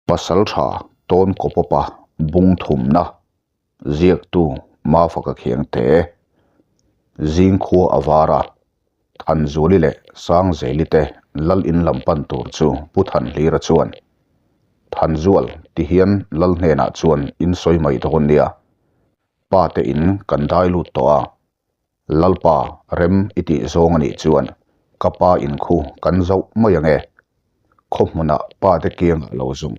Pasaltha tawn kawpawpa bung thumna ziaktu Mafaka Khiangte Zingkhua a var a, Thanzuali leh Sangzeli te lal in lam pan tur chu Pu Thanhlira chuan, Thanzual ti hian lal hnenah chuan in sawi mai dawn nia, pa te in kan dai lut tawh a, Lalpa rem i tih zawng a nih chuan ka pa in khu kan zauh mai ang e. Khaw hmunah pa te kiangah lo zung.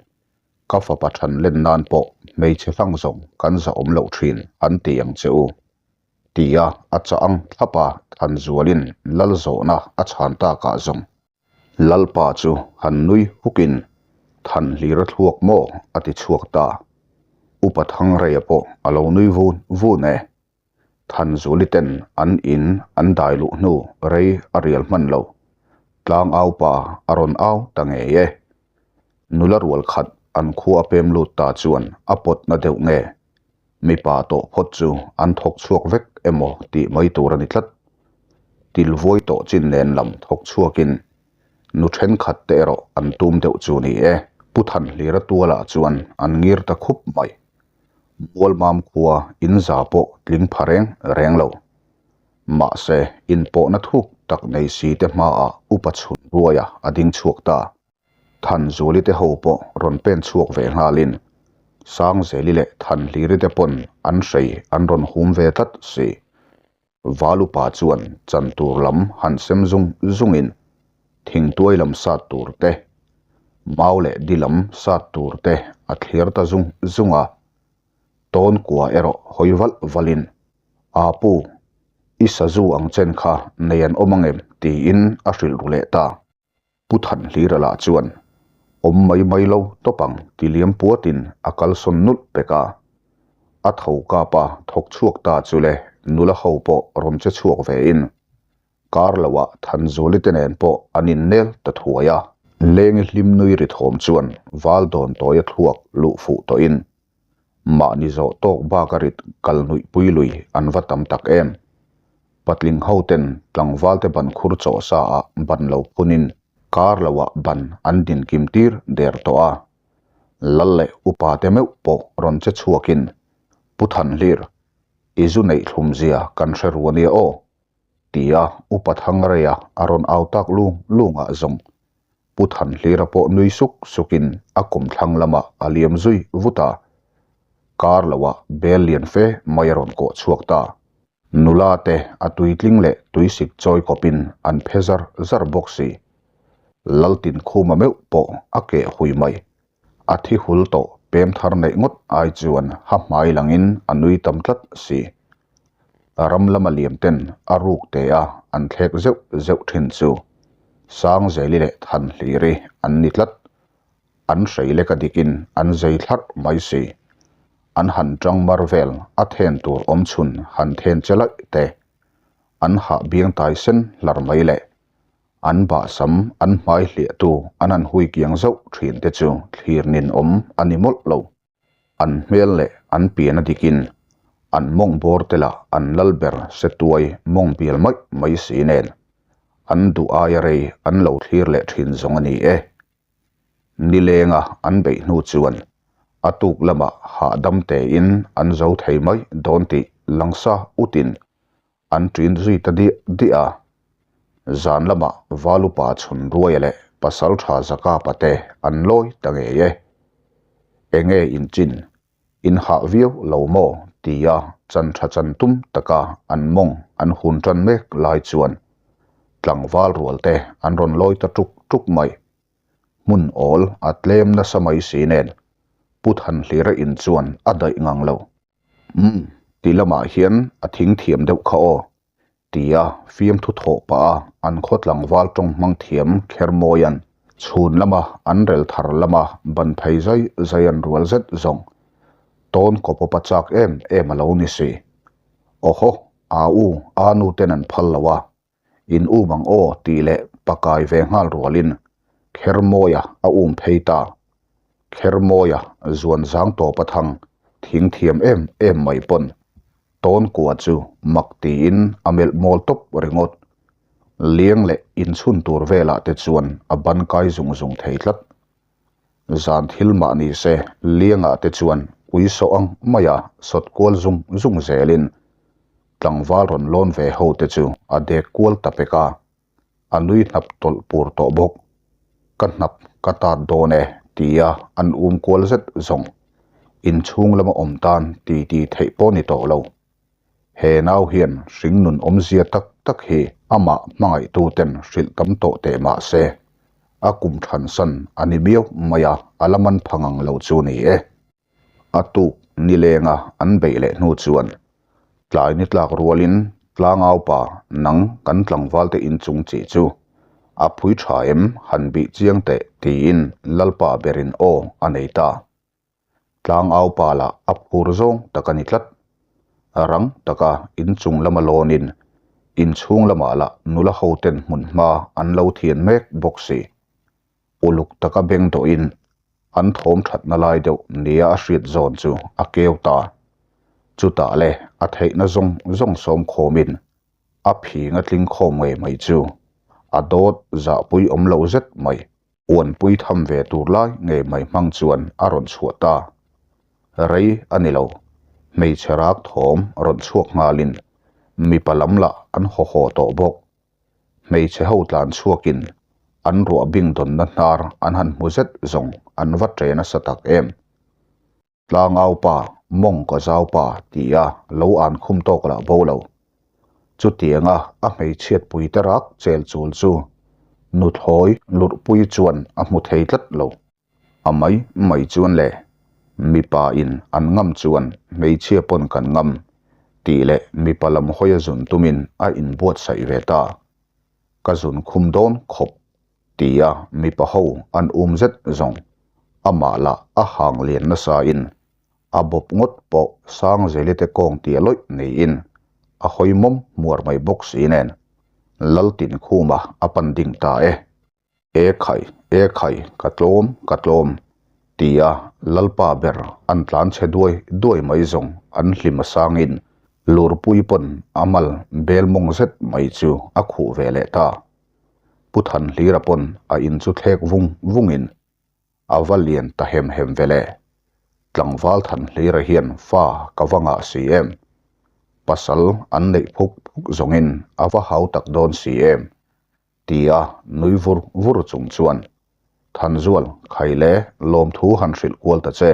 Ka fapa than len nan pawh hmeichhe hlang zawng kan zahawm loh thin an ti ang che u. Tia a chah ang thlap a Thanzualin lal zawhna a chhan takah zawng. Lalpa chu han nui hukin Thanhlir a thluak maw a ti chhuak ta. Upa Thangreia pawh a lo nui vun vun e. Thanzuli ten an in an dai luh hnu rei a rial hman lo. Tlangau pa a rawn au ta ngei e. Nula rual khat an khua a pem lut ta chuan a pawt na deuh nge? Mipa tawh phawt chu an thawk chhuak vek emaw tih mai tur a ni tlat. Tilvuai tawh chin nen lam thawk chhuakin nu thenkhat te erawh an tum deuh chu ni e. Pu Thanhlira tualah chuan an ngir ta khup mai. Mualmam khua in za pawh tling pha reng reng lo. Mahse, inpawhna thuk tak nei si te hmaah upa chhun ruaia a ding chhuak ta. Thanzuli te ho pawh rawn pen chhuak ve nghalin Sangzeli leh Thanhliri te pawn an hrei an rawn hum ve tlat si. Valupa chuan chan tur lam han sem zung zungin thingtuai lam sat tur te, mau leh di lam sat tur te a thlir ta zung zung a. Tawn kua erawh hawi valh valhin, Aa pu, i sazu ang chen kha nei an awm angem? tiin a hrilh ru leh ta. Pu Thanhlira lah chuan, Awm mai mai lo tawp ang ti liam puatin a kalsawn nulh pek a. A tho kap a thawk chhuak ta chu le nula ho pawh rawn che chhuak vein kar loah Thanzuli te nen pawh an innel ta thuai a. Lengi hlim nui ri thawm chuan val dawn tawi a thluak luh fuh tawhin Mahni zawh tawk bak a rit kal nuih pui lui an va tam tak em. Patling ho ten tlangval te ban khur chawh sa ah ban lo phunin kar lo ah ban an din kim tir der tawh a. Lal leh upa te meuh pawh rawn che chhuakin Pu Thanhlir, i zu neih thlum zia kan hre ru ania aw, tia upa Thangreia a rawn au tak lung lung ah zawng Pu Thanhlira pawh nui suk sukin a kum thlang lamah a liam zui vut a, kar loah bel lian fe mai a rawn kawh chhuak ta. Nula te a tuitling leh tuisik chawi kawpin an phe zar zar bawk si. Laltin khuma meuh pawh a keh hui mai. A thi hul tawh pem thar neih ngawt ai chuan ha hmai langin a nui tam tlat si. Ram lama liam ten a ruk te a an thlek zeuh zeuh thin chu Sangzeli leh Thanhliri an ni tlat. An hrei lek a dikin an zei thlarh mai si. An han tang mar vel a then tur awm chhun han then che laih te. An hah biang tai sen hlar mai leh an bahsam an hmai hliahtu an han hui kiang zauh thin te chu thlir nin awm a ni mawlh lo. An hmel leh an pian a dikin an mawng bawr te lah an lal ber se tuai mawng bial mai mai si nen an duh aia rei an lo thlir leh thin zawng a ni e. Nilenga an beih hnu chuan a tuk lamah hahdam tein an zo thei mai dawn tih langsa utin An ṭin zui ta diah diah a, zan lamah Valupa chhun ruaia leh Pasalṭha Zakapa te an lawi ta ngei e. Enge in chin, in hah viau lo maw? tia chan ṭha chan tum taka an mawng an hun ṭan mek lai chuan tlangval rual te an rawn lawi ta ṭuk ṭuk mai. Hmun awl a tlem nasa mai si nen Pu Thanhlira in chuan a daih ngang lo. Umm, ti lamah hian a thing thiam deuh kha aw, tia fiamthu thawh pah a an khaw tlangval tawng hmang thiam Khermawia'n chhun lama an rel thar lama ban phei zai zai an rual zet zawng tawn kawpawp a chak em em a lo ni si. Awhaw, aa u, aa nu ten an phal lo a, in um ang aw tih leh pakai ve nghal rualin Khermawia a um phei ta. Khermawia zuan zang tawp a thang thing thiam em em mai pawn tawn kua chu mak tiin a melh mawl tawp ringawt. Liang leh inchhun tur velah te chuan a ban kai zung zung thei tlat. Zan thil mah ni se Lianga te chuan ui sawh ang maia sawt kual zung zung zelin tlangval rawn lawn ve ho te chu a dek kual ta pek a, a nui hnap tawlh pur tawh bawk. Ka hnap ka tat dawn e tia an um kual zet zawng. Inchhung lama awm tan ti ti theih pawh ni tawh lo. He nau hian hringnun awmzia tak tak hi amah hmangaihtuten hrilh tam tawh teh mah se, a kum thansan a ni miau mai a, a la man pha ngang lo chu ni e. A tuk nilenga an beih leh hnu chuan tlai ni tlak rualin tlangaupa nang kan tlangvalte inchung chih chu a phui tha em han bih chiang teh tiin Lalpa berin aw a nei ta. Tlangaupa lah a phur zawng tak a ni tlat. Rang taka inchung lama lawnin inchhung lamah lah nula hoten hmun hma an lo thian mek bawk si. Uluk taka beng dawhin an thawm thatna lai deuh nia a hriat zawn chu a keu ta. Chutah le a theihna zawng zawng sawm khawmin a phing a tling khawm ngei mai chu a dawt zahpui awm lo zet mai. Uanpui tham ve tur lai ngei mai hmang chuan a rawn chhuah ta. Rei a ni lo, hmeichhe rak thawm rawn chhuak nghalin mipa lam lah an haw haw tawh bawk. Hmeichhe ho tlan chhuakin an ruah bing dawnna hnar an han hmu zet zawng an va ṭe nasa tak em. Tlangaupa, mawng ka zaupa tia lo an khum tawk lah bo lo. Chutianga a hmeichhiatpui te rak chel chul chu nuthlawi lurhpui chuan a hmu thei tlat lo. A mai mai chuan le, mipa in an ngam chuan hmeichhia pawn kan ngam tih leh mipa lam hawi a zun tumin a inbuatsaih ve ta. Ka zun khum dawn khawp tia mipa ho an um zet zawng amah lah a hang lian nasa in a bawp ngawt pawh Sangzeli te kawng tia lawih niin a hawi mawm hmuar mai bawk si nen Laltinkhuma a pan ding ta e. E khai, e khai, ka tlawm, ka tlawm, tia Lalpa ber an tlan chhe duai duai mai zawng an hlim a sangin Lurpui pawn a mal bel mawng zet mai chu a khuh ve leh ta. Pu Thanhlira pawn a in chu thlek vung vungin a va lian ta hem hem ve le. Tlangval Thanhlira hian fa ka va ngah si em? Pasal an neih phuk phuk zawngin a va hau tak dawn si em? Tia nui vur vur chung chuan Thanzual Khaile lawmthu han hrilh kual ta che.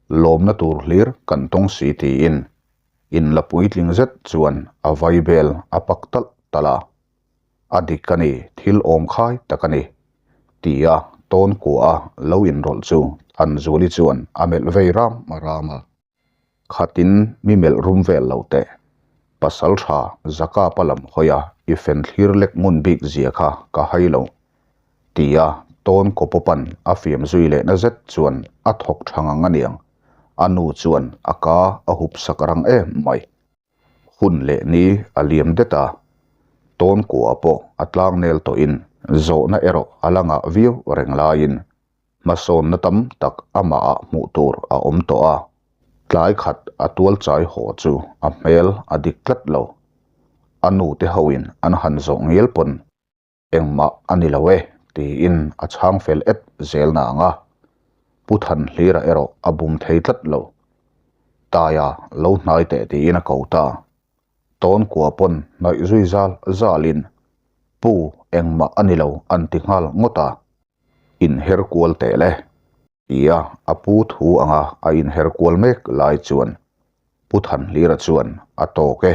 Lawmna tur hlir kan tawng si tiin inla puitling zet chuan a vaibel a pak talh talh a. A dik a ni, thil awm khai tak a ni, tia tawn kuah a lo inrawlh chu Thanzuali chuan a melh vei ram ram a. Khatin mi melh rum vel lo teh. Pasal tha Zakapa lam hawi a i fen thlir lek ngun bik zia kha ka hai lo, tia tawn kawpawpan a fiam zui lehna zet chuan a thawk tha ngang aniang. A nu chuan a ka a hup sak rang em mai. Hun leh ni a liam det a, tawn kua pawh a tlangnel tawhin zawhna erawh a la ngah viau reng laiin Hmasawnna tam tak amahah hmuh tur a awm tawh a, tlai khat a tual chai haw chu a hmel a dik tlat lo. A nute hoin an han zawh ngial pawn engmah a ni lo e tiin a chhang fel et zel nang a, Pu Thanhlira erawh a bum thei tlat lo. Taia lo hnai teh tiin a ko ta. Tawn kua pawn hnaih zui zal zalin Pu engmah a ni lo an ti nghal ngawt a. Inher kual teh le, tia a pu thu anga a inher kual mek lai chuan Pu Thanhlira chuan a tawk e,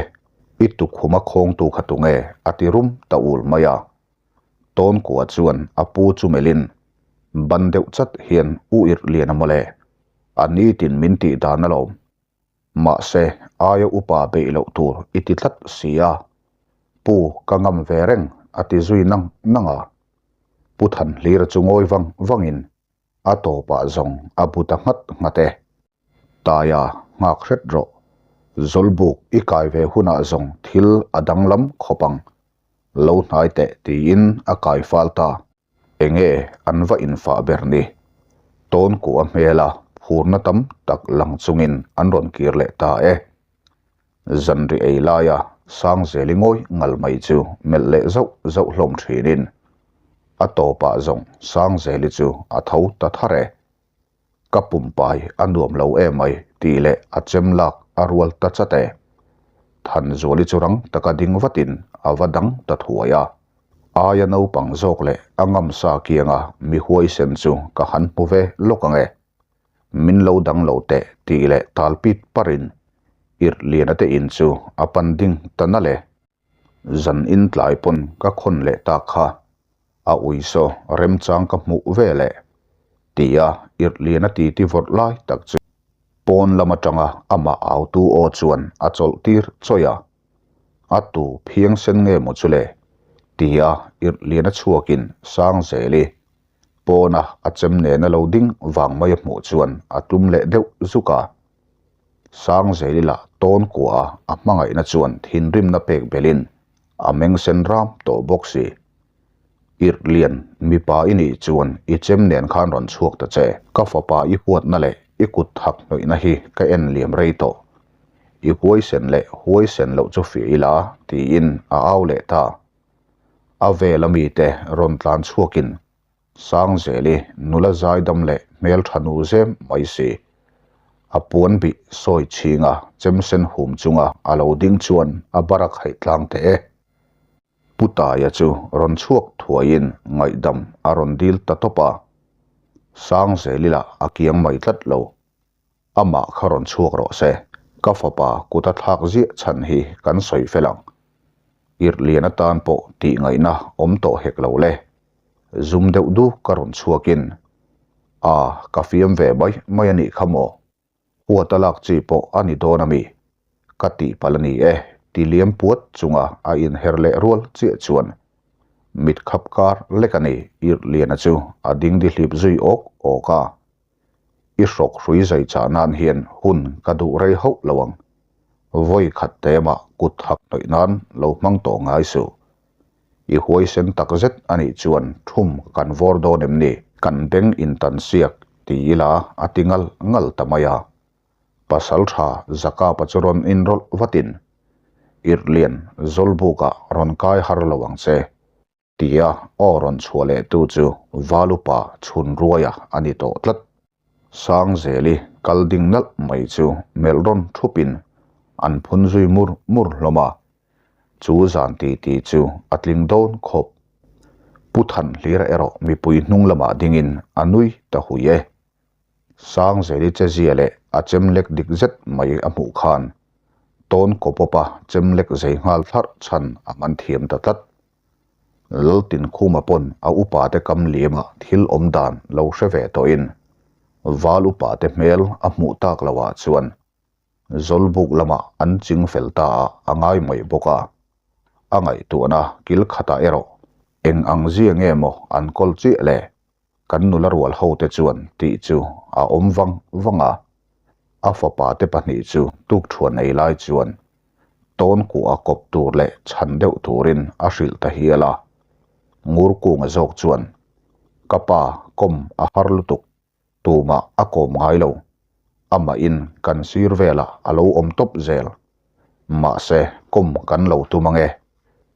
i tukhuma khawngtu kha tunge a ti rum ta ul mai a. Tawnkua chuan a pu chu melhin ban deuh chat hian u irh lian a mawle, a nitin min tih dan alawm. Mahse, aia upa beih loh tur i ti tlat si a, pu ka ngam ve reng a ti zui nang nang a. Pu Thanhlira chu ngawi vang vangin a tawpah zawng a bu ta nghat nghat e. Taia nghak hret rawh. Zawlbuk i kai ve hunah zawng thil a danglam khawp ang. Lo hnai teh tiin a kai fal ta. Enge an va infah ber ni? Tawn kuh a hmela phurna tam tak lang chungin an rawn kir leh ta e. Zanri ei laia Sangzeli ngawi ngal mai chu melh leh zauh zauh hlawm thinin. A tawpah zawng Sangzeli chu a tho ta thar e. Ka pumpai a nuam lo emai tih leh a chem lak a rual ta chat e. Thanzuali chu rang taka ding vatin a va dang ta thuai a. Aia naupang zawk leh a ngamsa kianga mi huaisen chu ka han hmu ve lawk ang e. Min lo dang lo teh tih leh talpit parin Irhliana te in chu a pan ding ta nalh e. Zan in tlai pawn ka khawn leh tak kha a uisaw remchang ka hmuh ve leh tia Irhliana titi vawrh lai tak chu pawn lam atanga amah autu aw chuan a chawlh tir chawih a. A tu phiang sen nge maw chu le? tia Irhliana chhuakin Sangzeli pawna a chem nena lo ding vang mai a hmuh chuan a tum leh deuh zuk a. Sangzeli lah tawn kuah a a hmangaihna chuan thinrimna pek belhin a meng sen ram tawh bawk si. Irhlian, mipa i nih chuan i chem nen khan rawn chhuak ta che. Ka fapa i huatna leh i kut thak hnawihna hi ka en liam rei tawh. I huaisen leh huaisen loh chu fiah ila, tiin a au leh ta. A vela mite rawn tlan chhuakin Sangzeli nula zaidam leh hmeltha nu zem mai si. A puan bih sawi chhinga chemsen hum chunga a lo ding chuan a bara khaih tlang teh e. Pu Taia chu rawn chhuak thuaiin ngaihdam a rawn dil ta tawp a. Sangzeli lah a kiang mai tlat lo. Amah kha rawn chhuak rawh se, ka fapa kut a thlak ziah chhan hi kan sawi fel ang. Irhlian atan pawh tih ngaihna awm tawh hek lo le. Zum deuh duk ka rawn chhuakin, A, ka fiam ve mai mai a nih kha maw? Huat a lak chi pawh a ni dawn a mi? Ka tihpalh a ni e, ti liam puat chunga a inher leh rual chiah chuan mit khap kar lek a ni, Irhliana chu a dingdihlip zui awk awk a. I hrawk hrui zai chah nan hian hun ka duh rei hauh lo ang. Vawi khat temah kut hak hnawih nan lo hmang tawh ngai suh. I huaisen tak zet a nih chuan thum kan vawr dawn em ni? Kan beng intan siak ti ila a ti ngal ngal ta mai a. Pasal tha Zakapa chu rawn inrawlh vatin, Irhlian, Zawlbukah rawn kai har lo ang che. Tia aw rawn chhuah leh tu chu Valupa chhun ruaia a ni tawh tlat. Sangzeli kal ding nalh mai chu melh rawn thupin an phun zui mur mur hlawm a, chu zan titi chu a tling dawn khawp. Pu Thanhlira erawh mipui hnung lamah dingin a nui ta hui e. Sangzeli chezia leh a chem lek dik zet mai a hmuh khan tawn kawpawpa chem lek zei nghal thlarh chhan a man thiam ta tlat. Laltinkhuma pawn a upate kam liamah thil awm dan lo hre ve tawhin Val upate hmel a hmuh tak loah chuan Zawlbuk lamah an ching fel ta ah a ngai mai bawk a. A ngaihtuahna kil khatah erawh eng ang zia nge maw an kawl chiah le? Kan nula rual hote chuan tih chu a awm vang vang a, a fapa te pahnih chu tukthuan ei lai chuan tawn kuah a kawp tur leh chhan deuh turin a hrilh ta hial a. Ngurkunga zawk chuan, Ka pa, kawm a har lutuk, tumah a kawm ngai lo, amahin kan sir velah a lo awm tawp zel, mahse kawm kan lo tum ange,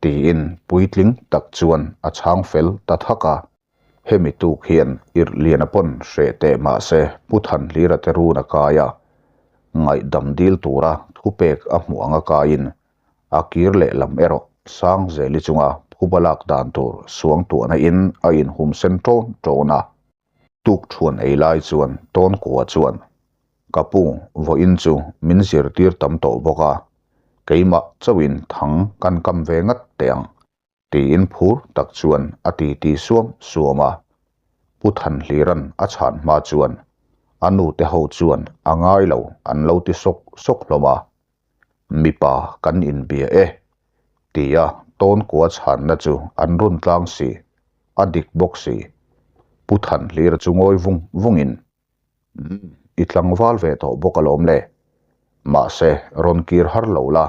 tiin puitling tak chuan a chhang fel ta thak a. Hemi tuk hian Irhliana pawn hreh teh mahse Pu Thanhlira te run a kai a, ngaihdam dil tura thupek a hmuh anga kaiin a kir leh lam erawh Sangzeli chunga phuba lak dan tur suangtuahna in a inhum sen ṭawn ṭawn a. Tukthuan ei lai chuan Tawnkua chuan, Ka pu, vawiin chu min zirtir tam tawh bawk a, keimah chauhin thang kan kam ve ngat teh ang. Tiin phur tak chuan a ti ti suam suam a. Pu Thanhlira'n a chhan hma chuan a nute ho chuan a ngai lo an lo ti sawk sawk hlawm a. Mipa kan inbia e, tia tawnkua chhanna chu an rawn tlang si, a dik bawk si. Pu Thanhlira chu ngawi vung vungin, Umm, i tlangval ve tawh bawk alawm le. Mahse, rawn kir har lo la,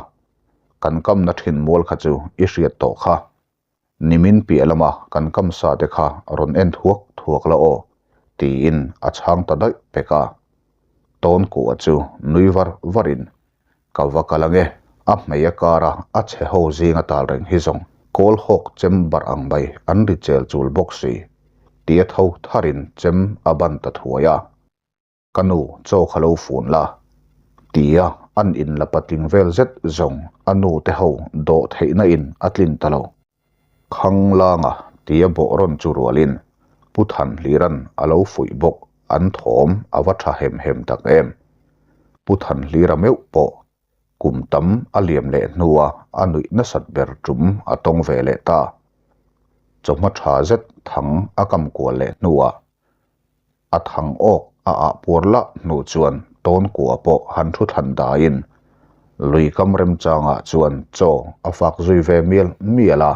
kan kamna thin mual kha chu i hriat tawh kha. Nimin piah lama kan kam sa te kha rawn en thuak thuak la aw, tiin a chhang ta daih pek a. Tawn kuah chu nui var varin, Ka va kal ange, a hmei a kara a chhe ho zinga tal reng hi zawng. Kawlhawk chem barh ang mai an ri chel chul bawk si, tia tho tharin chem a ban ta thuai a. Ka nu, chaw kha lo fun la, tia an in la patling vel zet zawng a nu te ho dawh theihna in a tlin ta lo. Khang langa tia bawh rawn chu rualin Pu Thanhliran a lo fuih bawk an thawm a va tha hem hem tak em. Pu Thanhlira meuh pawh kum tam a liam leh hnua a nuih nasat ber tum a tawng ve leh ta. Chawhma tha zet thang a kam kual leh hnuah A thang awk a ah puar lah hnu chuan tawn kua pawh han thu thlan daiin lui kam remchangah chuan chaw a fak zui ve mial mial a.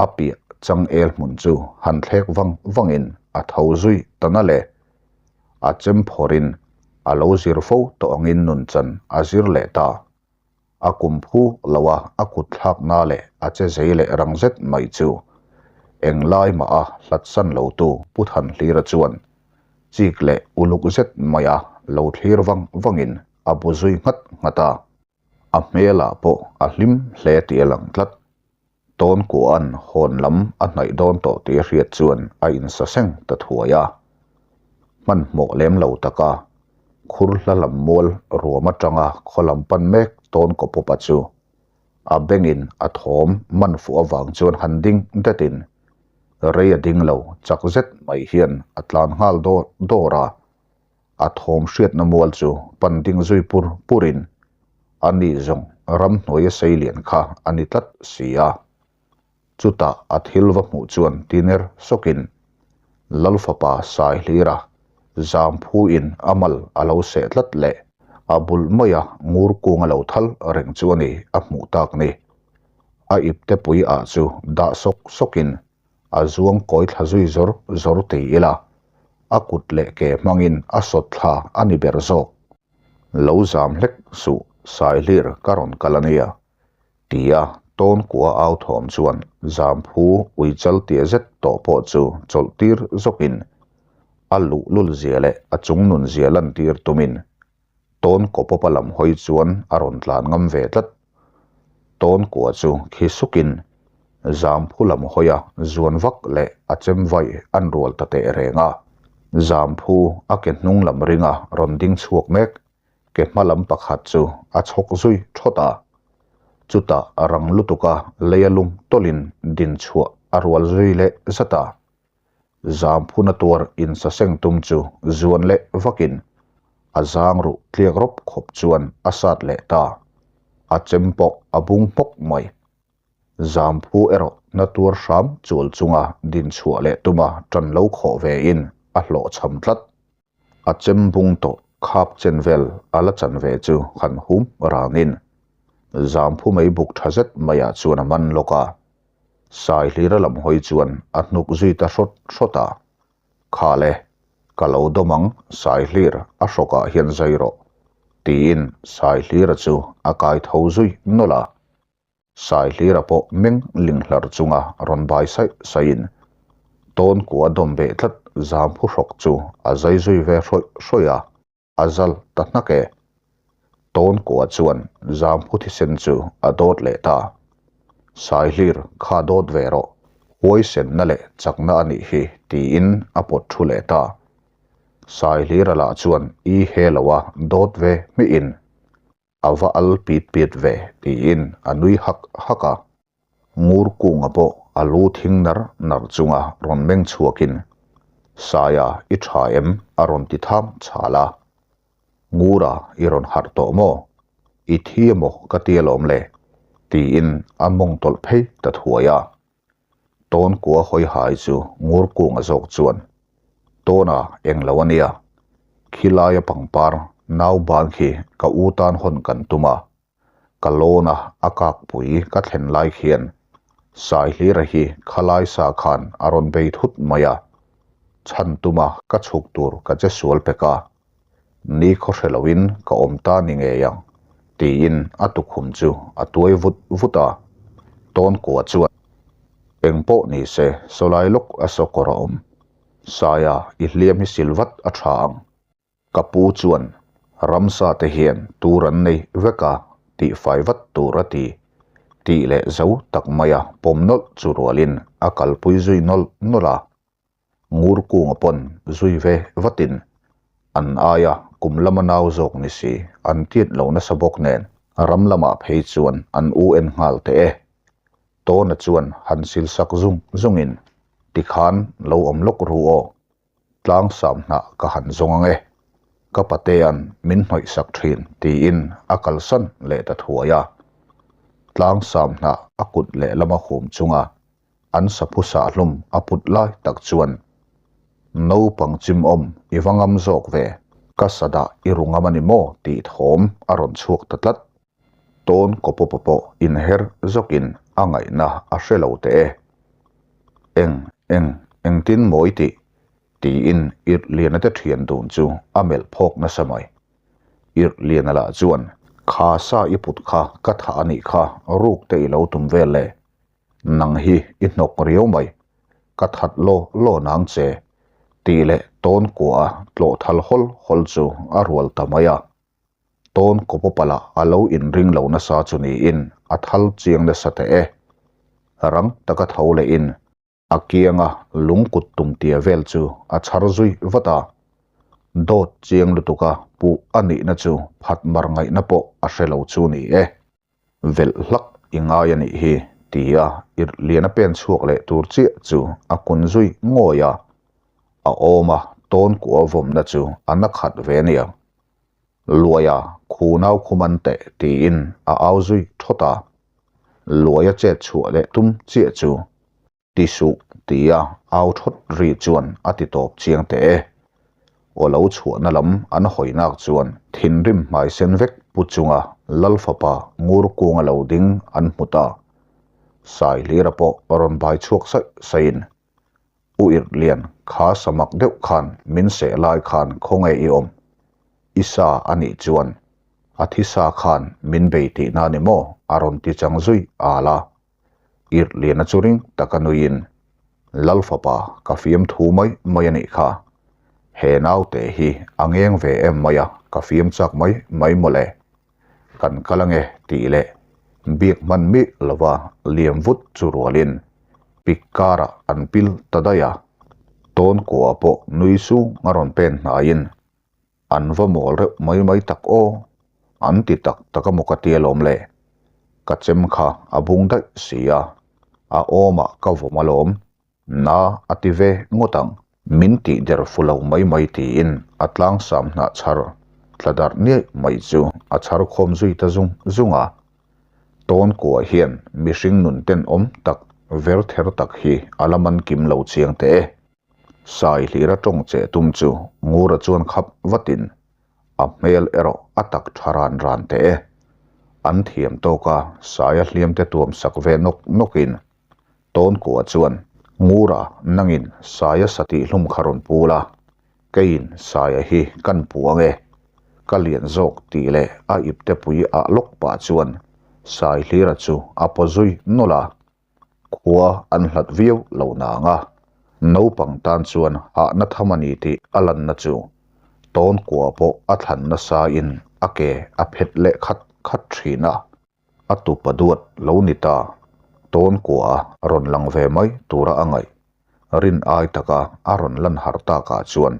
A piah changel hmun chu han thlek vang vangin a tho zui ta na le. A chem phawrhin a lo zir fo tawh angin nunchan a zir leh ta. A kum phu lo a, a kut thlakna leh a che zei leh rang zet mai chu englai mah a hlatsan lo tu Pu Thanhlira chuan chik leh uluk zet mai a lo thlir vang vangin a bu zui nghat nghat a. A hmelah pawh a hlim hle tih a lang tlat. Tawn kua'n hawn lam a hnaih dawn tawh tih a hriat chuan a insaseng ta thuai a. Hmanhmawh lem lo taka khur hla lam mual ruam atanga khaw lam pan mek tawn kaw pawpa chu a bengin a thawm man fuh avang chuan han ding detin rei a ding lo chak zet mai hian a tlan nghal dawr dawr a. A thawm hriatna mual chu pan ding zui pur purin a ni zawng ramhnuaia sei lian kha a ni tlat si a. Chutah a thil va hmuh chuan tiner sawkin Lalfapa Saihlira Zamphuin a mal a lo seh tlat leh a bul maia ngur kung a lo thal reng chu a ni a hmuh tak ni. A ipte pui ah chu dah sawk sawkin A zuang kawi thla zui zawr zawr ti ila, a kut leh ke hmangin a sawt thla a ni ber zawk. Lo zam hlek suh, Saihlir ka rawn kal a nia, tia tawn kua au thawm chuan zam phu ui chal tia zet tawh pawh chu chawlh tir zawkin a luhlul zia leh a chung nun zia lantir tumin Tawn kaw pawpa lam hawi chuan a rawn tlan ngam ve tlat. Tawn kua chu khi sukin Zamphu lam hawia zuan vak leh a chem vai an rual ta teh reng a. Zamphu a ke hnung lam ringa rawn ding chhuak mek ke hma lam pakhat chu a chhawk zui thawt a. Chutah rang lutuka leia lum tawlhin din chhuah a rual zui leh zat a. Zamphuna tuar insaseng tum chu zuan leh vakin a zang ruh tliak rawp khawp chuan a sat leh ta. A chem pawh a bung hmawk mai. Zamphu erawh na tuar hram chual chunga din chhuah leh tuma tan lo khawh vein a hlawhchham tlat. A chem bung tawh khap chen vel a la chan ve chu han hum ranin Zamphu mei buk tha zet maiah chuan a man lawk a. Saihlira lam hawi chuan a hnuk zui ta hrawt hrawt a, Kha le, ka lo dawm ang, Saihlir a hrawkah hian zai rawh, tiin Saihlira chu a kai tho zui nawlh a. Saihlira pawh meng ling hlar chunga rawn bai saih saihin tawn kua dawm beh tlat Zamphu hrawk chu a zai zui ve hrawih hrawih a. A zal ta hnak e. Tawn kua chuan Zamphu thisen chu a dawt leh ta. Saihlir kha dawt ve rawh, huaisenna leh chakna a nih hi tiin a pawt thu leh ta. Saihlira lah chuan i he lo a dawt ve hmihin a va al pit pit ve tiin a nui hak hak a. Ngur kunga pawh a lu thing nar nar chunga rawn meng chhuakin, Saia i tha em? a rawn ti tham chhal a. Ngura i rawn harh tawh maw? I thi emaw ka ti alawm le? tiin a mawng tawlh phei ta thuai a. Tawn kua hawi hai chu ngur kunga zawk chuan, Tawna eng lo a nia, khilaia pangpar nau ban khi ka u tan hawn kan tum a, Ka lawn a, a kakpui ka thlen lai khian Saihlira hi khalai sa khan a rawn bei thut mai a, chhan tuma ka chhuk tur ka che sual pek a, ni khaw hre loin ka awm ta ni ngei ang tiin a tukhum chu a tuai vut vut a, tawn kua chuan eng pawh ni se sawlai lawk a sawkawr a awm, Saia i hliam hi sil vat a tha ang. Ka pu chuan ramsa te hian tur an nei vek a, tihfai vat tur a ti. Tih leh zo tak maia pawm nawlh chu rualin a kalpui zui nawlh nawlh a. Ngur kunga pawn zui ve vatin an aia kum lama nau zawk ni si an tiat lo nasa bawk nen ram lamah phei chuan an u en nghal teh e. Tawna chuan han sil sak zung zungin tikhan lo awm lawk ru aw. Tlang sam hnah ka han zawng ang e, ka patea'n min hnawih sak thin tiin a kalsan leh ta thuai a. Tlang sam hnah a kut lehlama hum chunga an saphu sahhlum a put lai tak chuan naupang chimawm i va ngam zawk ve, ka sadah i ru ngam a ni maw tih thawm a rawn chhuak ta tlat. Tawn kawpawpa pawh inher zawkin a ngaihna a hre lo teh e. Eng, eng, engtin maw i tih? tiin Irhliana te thian dun chu a melh phawk nasa mai. Irhliana lah chuan, Kha sa i put kha ka thah a nih kha, ruk te i lo tum vel le. Nang hi i hnawk riau mai, ka that law law nang che, tih leh tawn kuaha tlawh thal hawl hawl chu a rual ta mai a. Tawn kawpawpa lah a lo inring lo nasa chu niin a thal chiang nasa teh e. Rang taka tho lehin a kianga lung kut tum tia vel chu a chhar zui vat a. Dawt chiang lutuka puh a nihna chu phat mar ngaihna pawh a hre lo chu ni e. Velh hlak i ngai a nih hi, tia Irhliana pen chhuak leh tur chiah chu a kun zui ngawi a. A awma tawn kuah vawmna chu a na khat ve ania. Luaia khu nau khu man teh tiin a au zui thawt a. Luaia chet chhuah leh tum chiah chu Ti suh, tia au thawt ri chuan a ti tawp chiang teh e. Aw lo chhuahna lam an hawi nak chuan thinrim hmai sen vek pu chunga Lal fapa ngur kunga lo ding an hmu ta. Saihlira pawh rawn bai chhuak saih saihin, U Irhlian, kha samak deuh khan min seh lai khan khawnge i awm? I sa a nih chuan a thisa khan min bei tihna ni maw? a rawn ti chang zui al a. Irhliana chu ring taka nuiin, Lal fapa, ka fiam thu mai mai a nih kha. He naute hi a ngeng ve em mai a, ka fiam chak mai mai mawle. Kan kal ange tih leh biak hman miah lova liam vut chu rualin pik karah an pil ta daih a. Tawnkuah pawh nui sung a rawn pen hnaiin An va mawl reuh mai mai tak aw, an ti tak tak a maw ka ti alawm le. Ka chem kha a bung daih si a, a awmah ka vawm alawm, na a ti ve ngawt ang. Min tih der fu lo mai mai tiin a tlangsam hnah chhar tla darh niaih mai chu a chhar khawm zui ta zung zung a. Tawn kuah hian mihring nun tenawm tak ver ther tak hi a la man kim lo chiang teh e. Sai hlira tawng che tum chu Ngura chuan khap vatin a hmel erawh a tak tha ran ran teh e. An thiam tawk a, Saia hliam te tuam sak ve nawk nawkin Tawnkua chuan Ngura nangin Saia satih hlum kha rawn pul a, keiin Saia hi kan pu ang e. Ka lian zawk tih leh a ipte pui ah lawk pah chuan Sai hlira chu a paw zui nawlh a. Khua an hlat viau lo nang a, naupang tan chuan hahna tham a ni tih a lanna chu tawnkua pawh a thlan nasa in a ke a phet leh khat khat thin a. A tupa duat lo ni ta, tawnkua a rawn lang ve mai tura a ngaih rin ai taka a rawn lan har takah chuan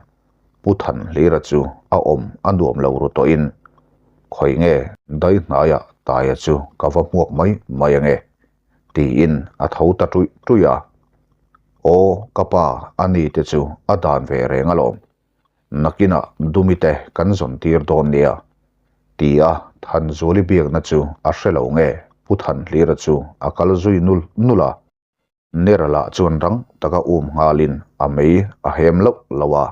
Pu Thanhlira chu a awm a nuam lo ru tawhin, Khawi nge dai hnaiah Taia chu ka va hmuak mai mai ange, tiin a tho ta ṭuih ṭuih a. Aw ka pa a ni te chu a dan ve reng alawm, nakinah Dumi te kan zawn tir dawn nia, tia Thanzuali biakna chu a hre lo nge Pu Thanhlira chu a kal zui nul nul a. Nera lah chuan rang taka um nghalin a mei a hem loh loh a.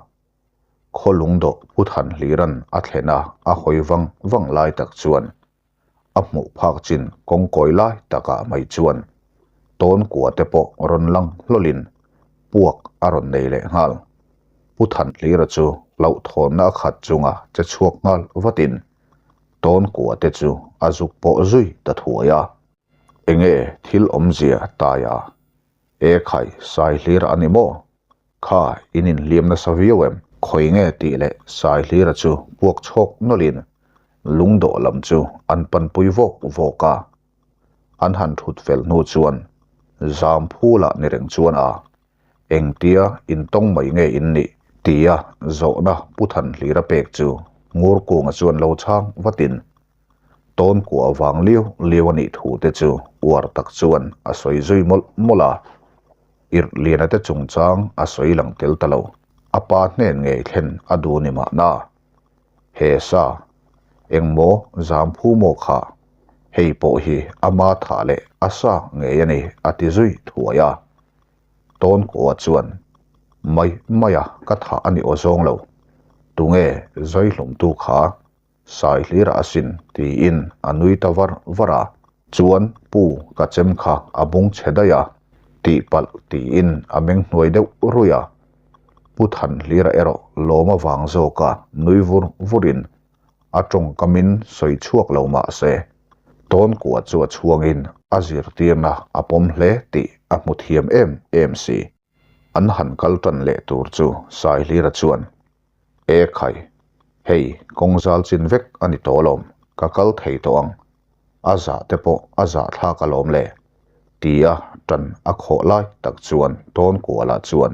Khaw lungdawh Pu Thanhlira'n a thlen a, a hawi vang vang lai tak chuan a hmuh phak chin kawngkawi lai takah mai chuan tawn kua te pawh rawn lang hlawlin puak a rawn nei leh nghal. Pu Thanhlira chu hlauhthawnna a khat chunga che chhuak nghal vatin tawn kua te chu a zuk pawh zui ta thuai a. Enge thil awmzia taia? E khai, Saihlir a ni maw? Kha, in inhliam nasa viau em? Khawi nge tih leh Saihlira chu puak chhawk nawlhin lungdawh lam chu an panpui vawk vawk a. An han thut fel hnu chuan Zamphula ni reng chuan a, Engtia intawng mai nge in nih? tia zawhna Pu Thanhlira pek chu Ngurkunga chuan lo chhang vatin Tawnkua vang liau liau a nih thu te chu uar tak chuan a sawi zui mawlh mawlh a. Irhliana te chungchang a sawi lang tel ta lo. A pa hnen ngei thlen a duh ni mahna. He sa, engmaw Zamphu maw kha, hei pawh hi ama thah leh a sa ngei a ni a ti zui thuai a. Tawnkua chuan, Mai maia ka thah a ni aw zawng lo. Tunge Zaihlumtu kha? Sai hlir a sin tiin a nui ta var var a. Chuan pu ka chem kha a bung chhe daih a, tih palh tiin a meng hnuai deuh ruih a. Pu Thanhlira erawh lawm avang zawka nui vur vurin a tawngkamin sawi chhuak lo mah se, Tawnkua chu a chhuangin a zirtirna a pawm hle tih a hmu thiam em em si. An han kal tan leh tur chu Saihlira chuan E khai, hei kawng zal chin vek a ni tawh alawm, ka kal thei tawh ang, a zah te pawh a zah thlak alawm le, tia tan a khawh lai tak chuan Tawnkuala chuan,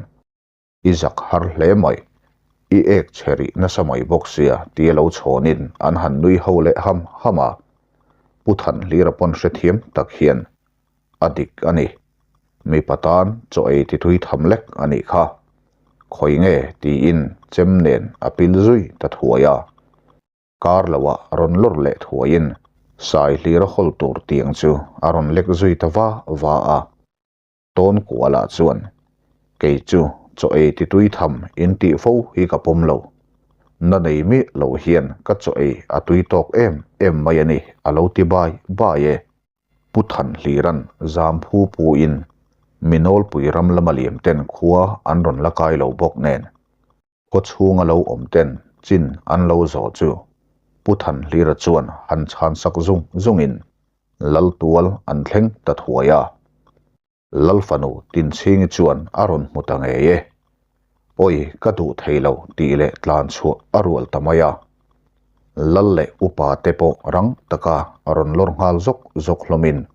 I zak har hle mai, i ek chhe rih nasa mai bawk sia tia lo chhawnin an han nui ho leh ham ham a, Pu Thanhlira pawn hrethiam tak hian a dik a ni. Mipa tan chaw ei ti tui tham lek a nih kha. Khawi nge tiin chem nen a pil zui ta thuai a. Kar loah rawn lawr leh thuaiin sai hlir a hawl tur tiang chu a rawn lek zui ta va va a. Tawn kualah chuan kei chu chaw ei ti tui tham in tih fo hi ka pawm lo. Na nei miah lo hian ka chaw ei a tui tawk em em mai a ni a lo ti bai bai e. Pu Thanhlira'n Zamphu puin mi nawlpui ram lama liam ten khua an rawn la kai lo bawk nen, khaw chhunga lo awm ten chin an lo zawh chu Pu Thanhlira chuan han chhan sak zung zungin Laltual an thleng ta thuai a. Lalfanu Tinchhingi chuan a rawn hmu ta ngei e. Pawi ka duh thei lo tih leh tlan chhuah a rual ta mai a. Lal leh upa te pawh rang taka a rawn lawr nghal zawk zawk hlawmin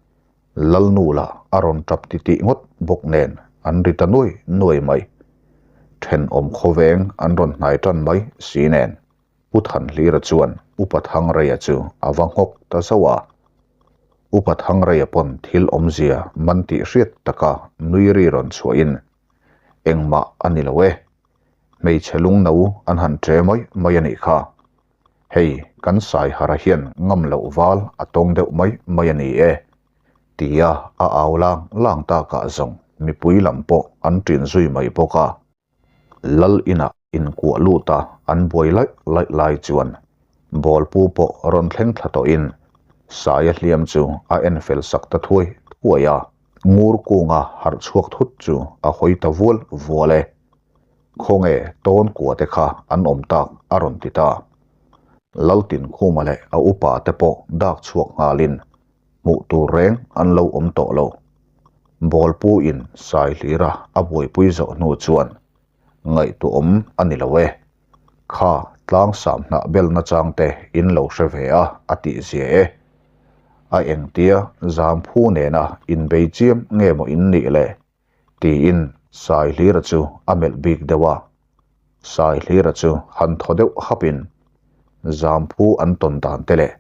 Lalnu lah a rawn tap titih ngawt bawk nen an ri ta nuai nuai mai. Thenawm khawveng an rawn hnai tan mai si nen. Pu Thanhlira chuan Upa Thangreia chu a va nghawk ta zauh a. Upa Thangreia pawn thil awmzia man tih hriat taka nui ri rawn chhuahin, Engmah a ni lo e. Hmeichhe lungno an han ṭe mai mai a nih kha. Hei, kan Saihara hian ngam loh val a tawng deuh mai mai a ni e, tia a au lang lang takah zawng mipui lam pawh an ṭin zui mai bawk a. Lal inah inkuah lut a an buai laih laih lai chuan bawlpu pawh rawn thleng thla tawhin Saia hliam chu a en fel sak ta thuai thuai a, ngur kunga harh chhuak thut chu a hawi ta vual vual e. Khawnge tawn kua te kha an awm tak a rawn ti ta. Laltinkhuma leh a upa te pawh dak chhuak nghalin hmuh tur reng an lo awm tawh lo. Bawlpu in sai hlira a buaipui zawh hnu chuan ngaihtuahawm a ni lo e. Kha tlang sam hnah bel nachang te in lo hre ve a a tih zia e. A engtia Zamphu nena inbei chiam nge maw in nih le? tiin Saihlira chu a melh bik deuh a. Saihlira chu han thaw deuh hapin Zamphu an tawn dan te leh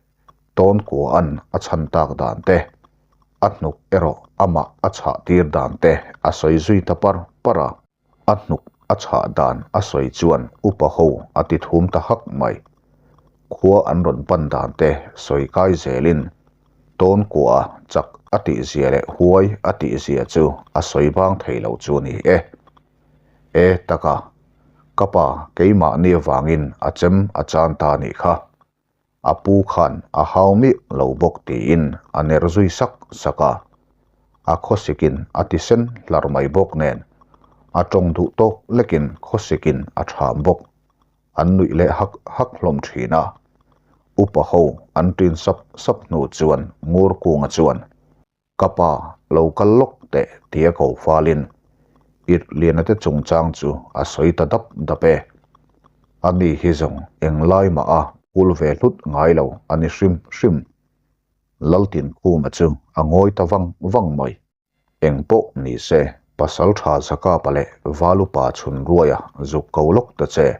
Tawn kua'n a chhan tak dan te, a hnuk erawh amah a chhah tir dan te a sawi zui ta par par a. A hnuk a chhah dan a sawi chuan upa ho a ti thum ta hak mai. Khua an rawn pan dan te sawi kai zelin tawn kuaha chak a tih zia leh huai a tih zia chu a sawi bang thei lo chu ni e. E taka, ka pa keimahni avangin a chem a chan ta nih kha. A pu khan a hau miah lo bawk tiin a ner zui sak sak a. A khawsikin a ti sen hlar mai bawk nen a tawng duh tawk lekin khawsikin a tham bawk. An nuih leh hak hak hlawm thin a. Upa ho an tin sap sap hnu chuan Ngurkunga chuan Ka pa, lo kal lawk teh tia ko falin Irhliana te chungchang chu a sawi ta dap dap e. A ni hi zawng englai mah a phul ve hlut ngai lo a ni hrim hrim. Laltinkhuma chu a ngawi ta vang vang mai. Eng pawh ni se, Pasalṭha Zakapa leh Valupa chhunruaia zuk ko lawk ta che.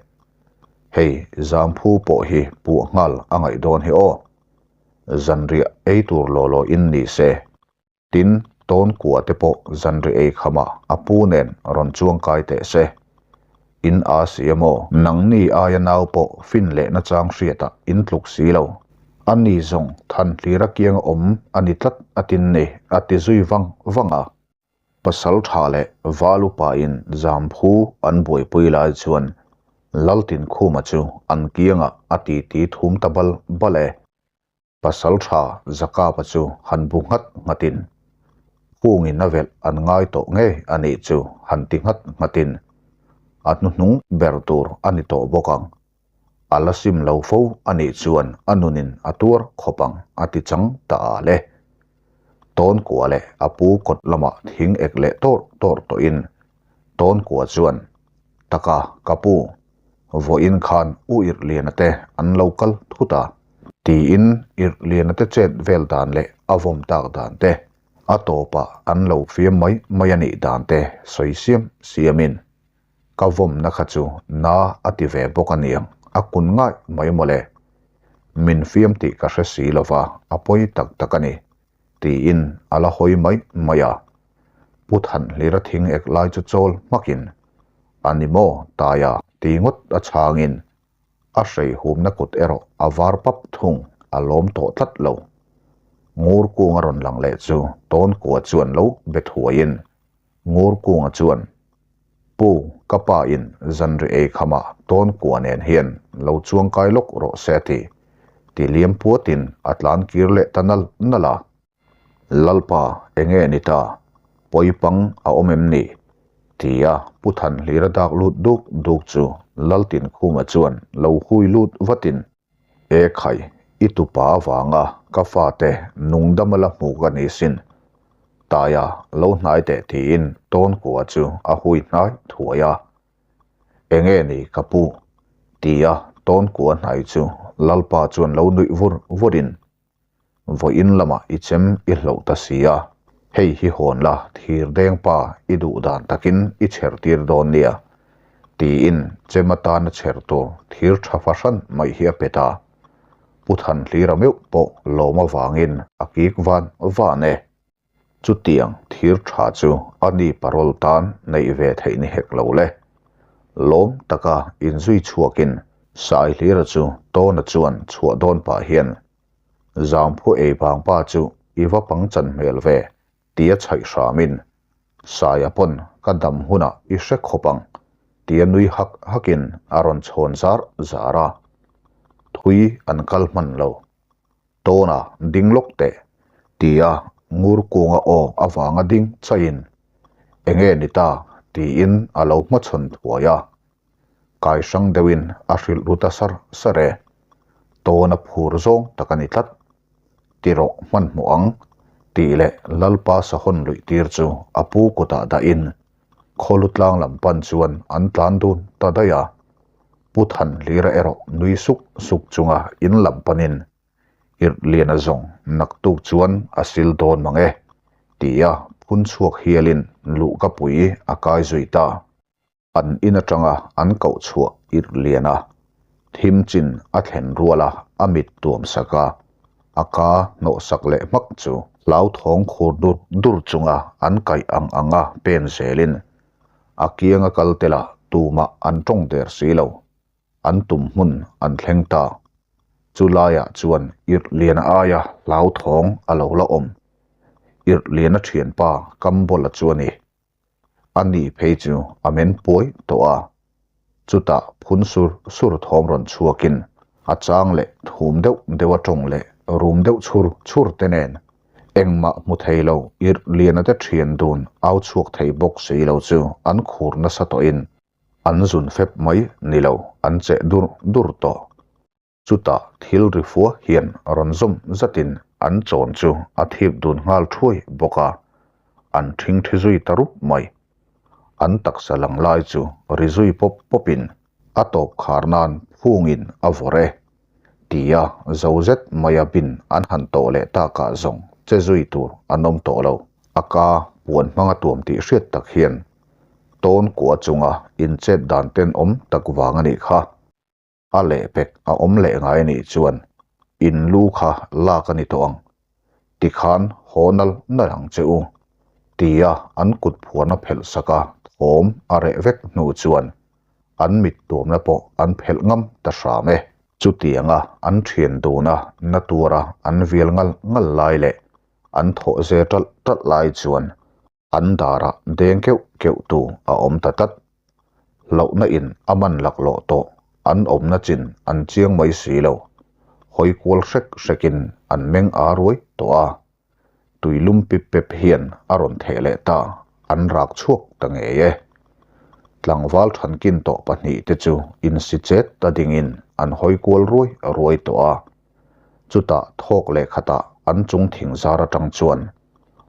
Hei Zamphu pawh hi puah nghal a ngaih dawn hi aw. Zanriah ei tur law law in ni se. Tin, Tawnkua te pawh zanriah ei khamah a pu nen rawn chuang kai teh se. In a si a maw? Nangni aia nau pawh fin leh nachang hriatah in tluk si lo. A ni zawng Thanhlira kianga awm a ni tlat a tin ni, a ti zui vang vang a. Pasal tha leh val upain Zamphu an buaipui lai chuan Laltinkhuma chu an kiangah a titi thum ta bal bal e. Pasal tha Zakapa chu han bu nghat nghatin, Phungin a velh an ngai tawh ngei a nih chu han ti nghat nghatin, a hnuhnung ber tur a ni tawh bawk ang. A la sim lo fo a nih chuan a nunin a tuar khawp ang a ti chang ta al e. Tawnkua leh a pu kawt lamah thing ek leh tawr tawr tawhin Tawnkua chuan, Taka ka pu, Vawiin khan U Irhliana te an lo kal thut a, tiin Irhliana te chet vel dan leh a vawm tak dan te, a tawpah an lo fiam mai mai a nih dan te sawi siam siamin ka vawmna kha chu na a ti ve bawk a niang, a kun ngai mai mawle. Min fiam tih ka hre si lova, a pawi tak tak a ni, tiin a la hawi mai mai a. Pu Thanhlira thing ek lai chu chawl hmakin A ni maw? Taia ti ngawt a chhangin a hreihumna kut erawh a var pap thung, a lawm tawh tlat lo. Ngur kunga rawn lang leh chu Tawnkua chuan lo be thuaiin Ngur kunga chuan, Pu, ka pa in zanri ei khamah Tawnkua nen hian lo chuangkai lawk rawh se a ti, ti liam puatin a tlan kir leh ta nal nal a. Lalpa, enge ni ta? Pawipang a awm em ni? Tia Pu Thanhlira dak lut duk duk chu Laltinkhuma chuan lo hui lut vatin, E khai, i tupa avanga ka fate nungdama la hmu ka ni sin. Taia lo hnai teh tiin Tawnkua chu a hui hnai thuai a. Enge ni ka pu? Tia Tawnkua hnai chu Lalpa chuan lo nuih vur vurin, Vawiin lamah i chem i hloh ta si a, hei hi hawn la thir deng pa i duh dan takin i chher tir dawn nia, tiin chem atana chher tur thir tha fahran mai hi a pe ta. Pu Thanhlira meuh pawh lawm avangin a kik van van e. Chutiang thir tha chu a ni parol tan neih ve theih ni hek lo le. Lawm taka inzui chhuakin Saihlira chu Tawna chuan chhuah dawn pah hian, Zangphu ei vang pa chu i va pangchan hmel ve, tia chhaih hramin, Saia pawn ka dam hunah i hre khawp ang, tia nui hak hakin a rawn chhawn zar zar a. Thui an kal hman lo. Tawna ding lawk teh, tia ngur kunga aw avanga ding chaihin, Enge ni ta? tiin a lo hmachhawn thuai a. Kai hrang deuhin a hrilh ru ta sar sar e. Tawna phur zawng tak a ni tlat. Ti rawh hmanhmawh ang, tih leh Lalpa sahawn luih tir chu a pu kutah dahin Khawlu tlang lam pan chuan an tlan dun ta daih a. Pu Thanhlira erawh nui suk suk chunga in lam panin Irhliana zawng naktuk chuan a sil dawn mang e, tia phun chhuak hialin luhkapui a kai zui ta. An in atanga an koh chhuah Irhliana thim chin a thlen ruala a mit tuam sak a, a ka hnawh sak leh hmak chu hlauthawng khur dur dur chunga an kaih ang anga pen zelin a kianga kal te lah tumah an tawng der si lo. An tum hmun an thleng ta. Chu laiah chuan Irhliana aia hlauthawng a lo la awm. Irhliana thianpa Kambawla chu a ni. A ni phei chu a men puai tawh a, chutah phun sur sur thawm rawn chhuakin a chang leh thum deuh deuh a tawng leh rum deuh chhur chhur te nen engmah hmu thei lo irh liana te thian dun au chhuak thei bawk si lo chu an khur nasa tawhin an zun fep mai ni lo an cheh dur dur tawh. Chutah thil ri fua hian rawn zawm zatin an chawn chu a thip dun nghal thuai bawk a, an thing thi zui ta rup mai. An taksa lang lai chu ri zui pawp pawpin a tawp khar nan phungin a vawrh e. Tia zo zet maia bin an han tawh leh takah zawng che zui tur an awm tawh lo. A ka puan hmanga tuam tih hriat tak hian tawn kua chunga inchet dan tenawm tak vang a nih kha. A lehpek a awm leh ngai a nih chuan in lu kha lak a ni tawh ang. Tikhan haw nal nal ang che u, tia an kut phuarna phelh sak a thawm a reh vek hnu chuan an mit tuamna pawh an phelh ngam ta hram e. Chutianga an thian duna na tura an vial ngal ngal lai leh an thawh ze talh talh lai chuan An darah deng keuh keuh tu a awm ta tlat. Hlauhna in a man laklawh tawh, an awmna chin an chiang mai si lo. Hawi kual hrek hrekin an meng aa ruai tawh a. Tui lum pip pep hian a rawn theh leh ta, an rak chhuak ta ngei e. Tlangval thankin tawh pahnihte chu insi chet ta dingin an hawi kual ruai ruai tawh a. Chutah thawk leh khatah an chung thing zar atang chuan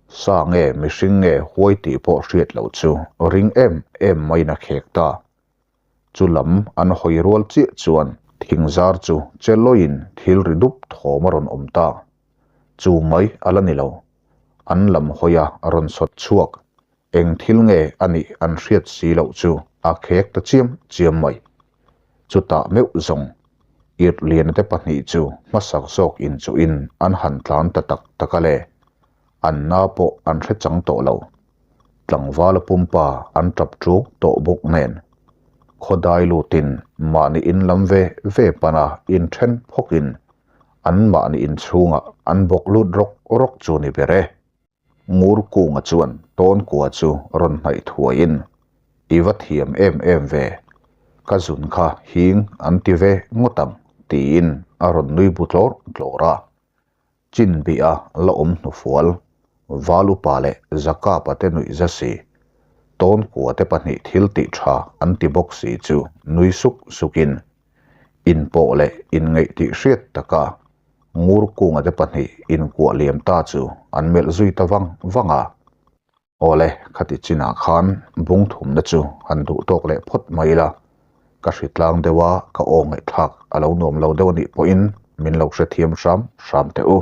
sa nge mihring nge huai tih pawh hriat loh chu ring em em maiin a khek ta. Chu lam an hawi rual chiah chuan thing zar chu che lawiin thil ri dup thawm a rawn awm ta. Chu mai a la ni lo. An lam hawia rawn sawt chhuak eng thil nge a nih an hriat si loh chu a khek ta chiam chiam mai. Chutah meuh zawng Irhliana te pahnih chu hmasak zawk inchuhin an han tlan ta tak tak a le. An na pawh an hre chang tawh lo. Tlangvala pumpa an tap ṭuk tawh bawk nen. Khawdai lutin mahni in lam ve ve pana inṭhen phawkin an mahni inchhungah an bawk lut rawk rawk chu ni ber e. Ngur Kunga chuan Tawnkua chu rawn hnaih thuaiin, I va thiam em em ve, ka zun kha hing an ti ve ngawt ang, tiin a rawn nui bu tlawr tlawr a. Chin bih a la awm hnufual, Valupa leh Zakapa te nuih za si, Tawnkua te pahnih thil tih tha an ti bawk si chu nui suk sukin, inpawh leh inngeih tih hriat taka Ngur Kunga te pahnih inkuah liam ta chu an melh zui ta vang vang a. Awle, khati chinah khan bung thumna chu han duh tawk leh phawt mai ila, ka hritlang deuh a, ka aw ngaihthlak a lo nuam lo deuh a nih pawhin min lo hrethiam hram hram teh u.